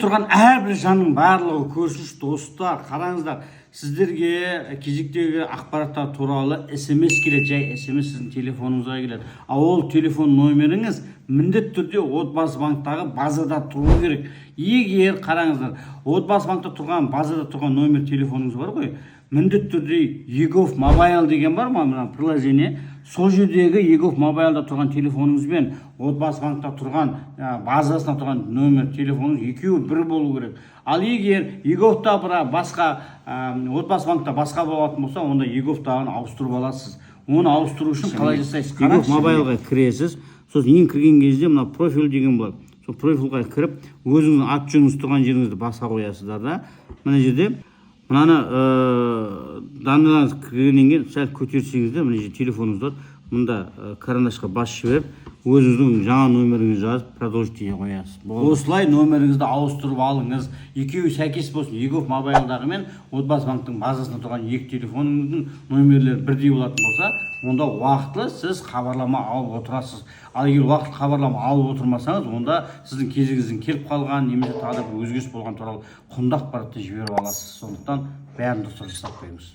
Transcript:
Тұрған әрбір жанның барлығы көрсінші, достар. Қараңыздар, сіздерге кезектегі ақпараттар туралы СМС келеді, жай СМС сіздің телефоныңызға келеді. Ал ол телефон номеріңіз міндетті түрде Отбасы банктағы базада тұруы керек. Егер, қараңыздар, Отбасы банкта тұрған, базада тұрған номер телефоныңыз бар ғой, міндетті түрде eGov Mobile деген бар ма, мына приложение, сол жердегі eGov Mobileда тұрған телефоныңызбен Отбасы банкта тұрған, базасында тұрған номер телефоныңыз екеуі бір болу керек. Ал егер eGovта бір басқа, Отбасы банкта басқа болатын болса, онда eGovтағыны ауыстырып аласыз. Оны ауыстыру үшін қалай жасайсыз? eGov Mobileға кіресіз. Сосын ең кірген кезде мына «Профиль» деген болады. Сол профильға кіріп, өзіңіздің аты жөніңіз тұрған жеріңізді баса қоясыздар да, мына жерде мынаны данныйларыңыз кіргеннен кейін сәл көтерсеңіздер, мына жерде телефоныңыз бар, мында карандашқа басып жіберіп, өзіңіздің жаңа номеріңізді жазып, «Продолжить» дей қоясыз. Осылай номеріңізді ауыстырып алыңыз. Екеуі сәйкес болсын. eGov Mobileдағы мен Отбасы банктің базасында тұрған екі телефоныңыздың номерлері бірдей болатын болса, онда уақытылы сіз хабарлама алып отырасыз. Ал егер уақытылы хабарлама алып отырмасаңыз, онда сіздің кезегіңіздің келіп қалған немесе тағы да бір өзгеріс болған туралы құнды ақпаратты жіберіп аласыз. Сондықтан бәрін дұрыстап жасап қойыңыз.